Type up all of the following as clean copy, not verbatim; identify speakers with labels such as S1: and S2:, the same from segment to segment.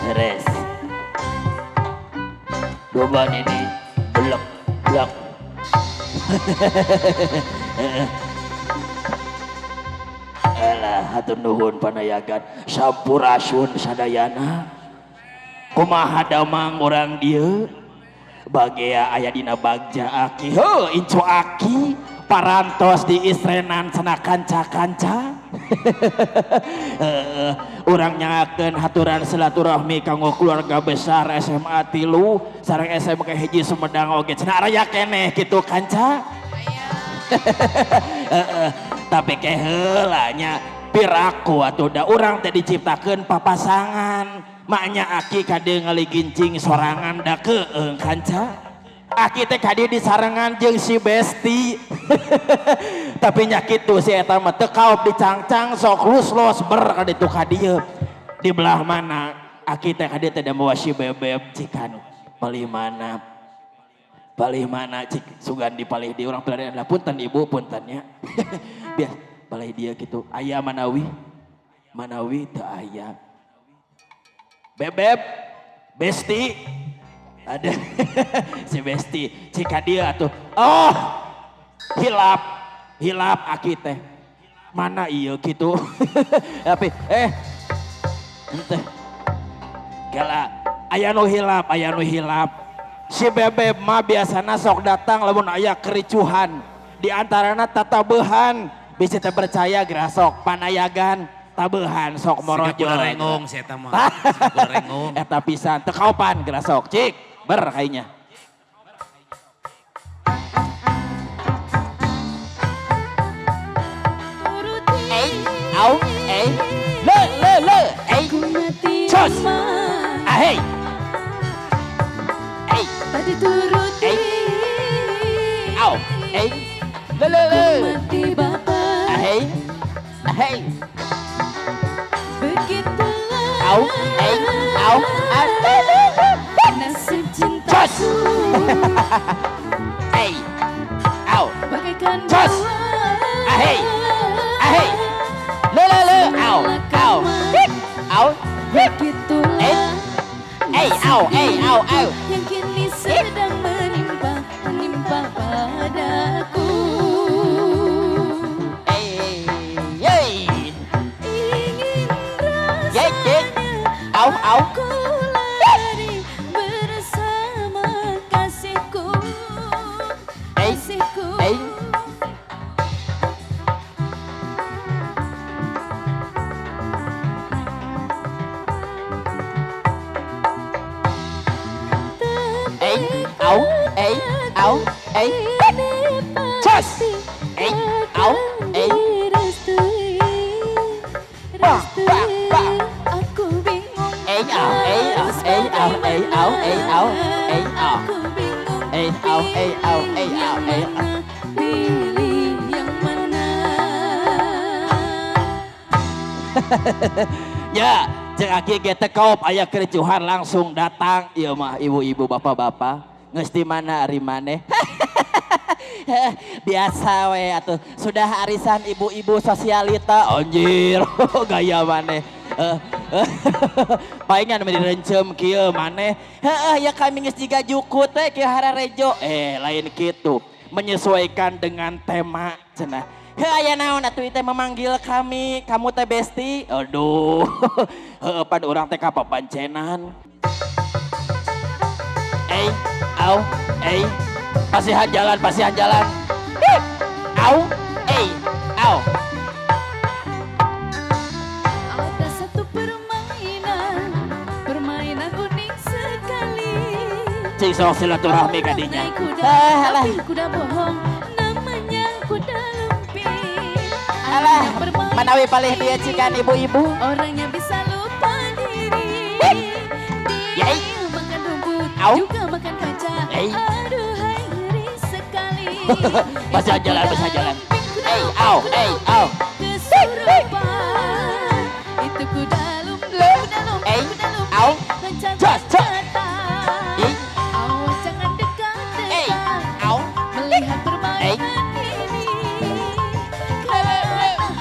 S1: Beres. Domba ini belek belek. Alah, hatur nuhun panayagan, sampurasun sadayana. Kumaha damang urang dieu? Bagea aya dina bagja aki. Heuh, incu aki parantos di isrenan cenah kanca-kanca. Heeh, urang nyangakeun haturan silaturahmi kanggo keluarga besar SMA 3 sareng SMK 1 Sumedang oge cenah araya keneh kitu kanca. Heeh, tapi ke heula nya piraku atuh da urang teh diciptakeun papasangan. Maknya aki kade ngaligincing sorangan da keung kanca. Aki teh kade disarengan jeung si besti. Tapi nya kitu si eta mah teu kaop dicangcang sok los ber ka ditu ka dieu. Di belah mana aki teh kade teh da mawa si bebeb cikan palih mana. Palih mana cik sugan di palih di urang pelarian lah punten ibu puntennya. Biar palih dia gitu. Aya manawi? Manawi teu aya. Bebeb, besti, ada si besti, cika dia tuh, oh hilap, hilap aki teh, mana iya gitu, tapi ente, kela, aya nu hilap, aya nu hilap, si bebeb mah biasana sok datang lamun aya kericuhan, di antarana tatabehan, bisa teh percaya gerasok, panayagan. Tabehan sok morojo.
S2: Siga rengong si eta mah. Siga rengong.
S1: Eta pisan teu kaopan gerasok cik ber kayaknya. Eh, au, eh, le le le, eh, cos, ahei, eh, eh, au, eh, le le le, ahei, ahei. Au, eh, au, ah,
S3: nasib cintaku.
S1: Eh, au,
S3: bagaikan
S1: cos, ahei, ahei, le le le, au, au, au,
S3: begitulah
S1: eh, au, eh, au, au,
S3: yang kini sedang menimpa, menimpa padaku.
S1: Au, au.
S3: Aku lari bersama kasihku, kasihku.
S1: Eh, eh, au, eh, au, eh, cos, eh, au, eh, ba, ba, ba.
S3: Aku bingung.
S1: Eh, au, eh, au, eh, au, eh, au, eh, au, eh, au. Eh, au, eh, au, eh, au, eh, au.
S3: Pilih yang mana?
S1: Ya, cek aki ge teu kaop aya kericuhan langsung datang. Ieu mah ibu-ibu bapak-bapak geus di mana ari maneh? Biasa we atuh. Sudah arisan ibu-ibu sosialita. Anjir, gaya maneh. Palingan mah direncem kieu maneh. Heeh, ya kami geus jiga jukut teh kieu hararejo. Lain kitu. Menyesuaikan dengan tema cenah. Heuh, aya naon atuh teh memanggil kami, kamu teh besti. Aduh. Heuh, pan urang teh kapapancenan. Eh, au, eh. Pasihan jalan, pasihan jalan. Au, eh, au.
S3: Ada satu permainan, permainan unik sekali.
S1: Cing sok silaturahmi
S3: Orang
S1: kadinya.
S3: naik kuda,
S1: Alah.
S3: tapi kuda bohong, namanya kuda lumping.
S1: Alah,
S3: Orangnya bermain
S1: manawi palih dia cikan ibu-ibu.
S3: Orangnya bisa lupa diri. Dia
S1: Yai.
S3: makan rumput,
S1: Au.
S3: juga makan kaca.
S1: Ei.
S3: Aduhai ngeri sekali.
S1: Bisa
S3: Itu
S1: jalan,
S3: kuda
S1: bisa jalan.
S3: lumping, kuda
S1: Ei,
S3: lumping,
S1: au,
S3: kuda
S1: ei,
S3: lumping,
S1: au.
S3: Kesurupan. Itu kuda lumping, kuda lumping,
S1: Ei,
S3: kuda lumping.
S1: au.
S3: Loncat,
S1: Jos, jos.
S3: loncat.
S1: Ei.
S3: Awas jangan dekat-dekat.
S1: Ei, au.
S3: Melihat permainan ini, karena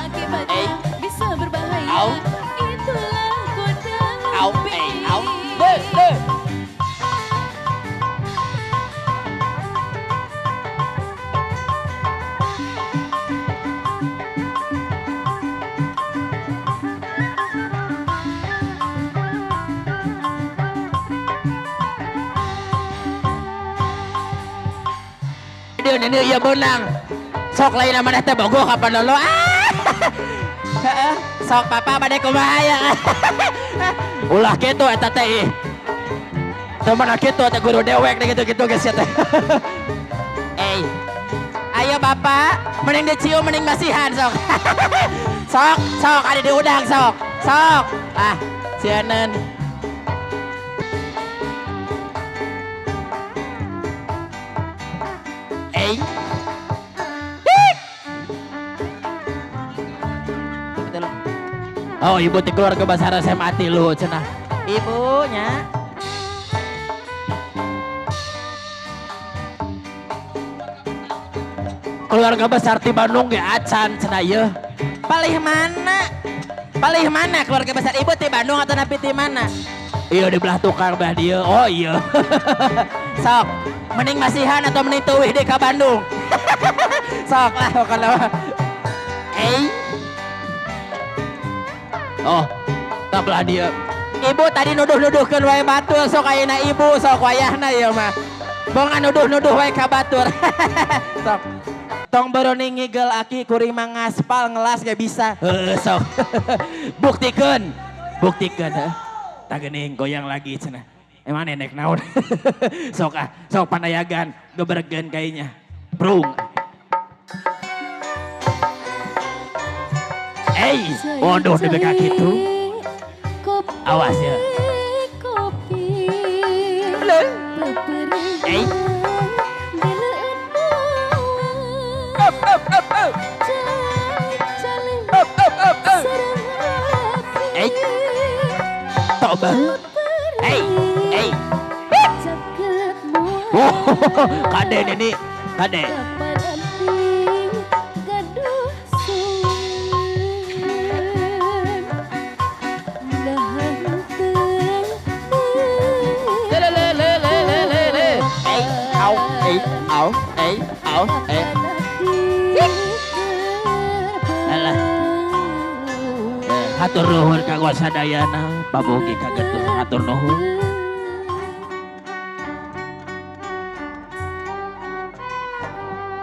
S3: akibatnya
S1: Ei.
S3: bisa berbahaya.
S1: Au.
S3: Itulah kuda
S1: Au,
S3: lumping.
S1: ei, au.
S4: Ayo nini ieu beunang. Sok lain maneh teh bogoh ka Pandolo. Ah. Heeh, sok papa bade kumaha ya.
S1: Ulah kitu eta teh ih. Teu mana kitu teh guru dewek deh gitu-gitu geus ya teh.
S4: Eh. Ayo bapak, mending dicium mending masihan sok. Sok, sok ada diundang sok. Sok. Ah, sianan.
S1: Eh,
S4: Betul.
S1: oh ibu teh keluarga besar SMA tilu cenah.
S4: Ibunya.
S1: Keluarga besar di Bandung ge acan cenah ieu.
S4: Palih mana? Palih mana keluarga besar ibu di Bandung atau napi di mana?
S1: Iya di belah tukang belah dieu. Oh iya.
S4: Sok, mending masihan atau mending tuwih deh ke Bandung? Sok lah pokoknya mah.
S1: Eh. Oh, tak belah dieu.
S4: Ibu tadi nuduh-nuduhkeun wae batur, sok ayeuna ibu sok wayahna ieu mah. Bongan nuduh-nuduh wae ka batur. Sok. Tong beroni ngigel aki kuring mah ngaspal ngelas gak bisa.
S1: Heuh sok. Buktikeun. Buktikeun heuh. Tah geuning goyang lagi cenah. Emang nenek naon? Sok ah, sok panayagan gebergeun kayaknya. Prung. Eh, waduh nepi ka kitu. Awas ya.
S3: Kopi.
S4: Leuh.
S1: Eh.
S4: Up up up up. Up up up up.
S1: Eh. Toba. Eh, eh. Oh, kade ini, kade.
S3: Kapan abdi gaduh suun Nahan teu
S4: Le le le le le le le le. Eh, au, eh, au, eh, au, eh.
S1: Alah. Eh, hatur nuhun ka sadayana, pamugi kagetuh hatur nuhun.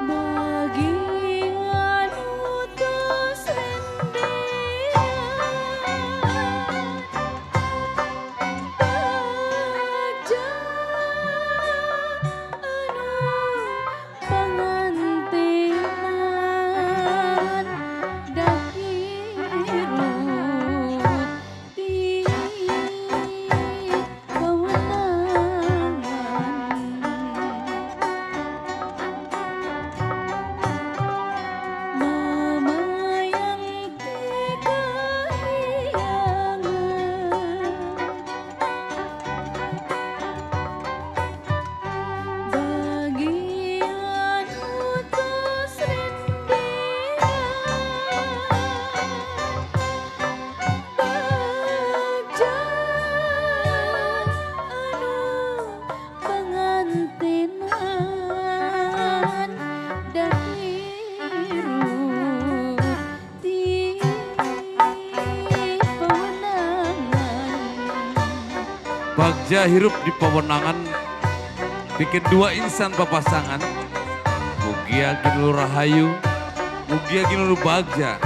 S3: Bagian utus rendean Bagja anu pangantenan Dahirup di pawenangan. Mamayang ti kahyangan. Bagian utus rendean Bagja anu pangantenan Dahirup di pawenangan.
S2: Bagja hirup di pawenangan bikin dua insan papasangan. Mugia ginulur rahayu, mugia ginulur bagja.